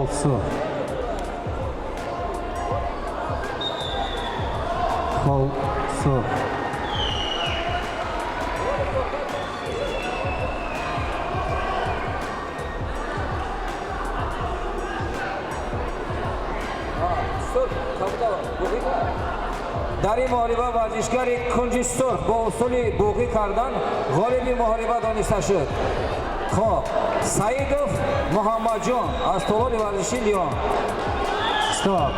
Холл сурх. Холл сурх. Сурх кабуда буғӣ кард. Дар ин муҳориба варзишгари кунҷи сурх бо усули буғӣ кардан ғолиби муҳориба дониста шуд. Хоб, Саидов Муҳаммадҷон аз толори варзиши Лион. Стоп.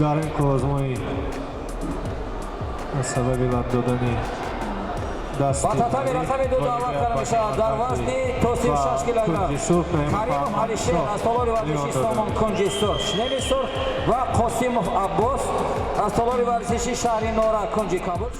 Дар ин қуввазмоӣ аз сабаби лаб додани дасти Ба татами рақами ду даъват карда мешавад дар вазни то 36 килограмм Каримов Алишер аз толори варзиши Сомон, кунҷи сурх, шлеми сурх, ва Қосимов Аббос аз толори варзиши шаҳри Нора, кунҷи кабуд.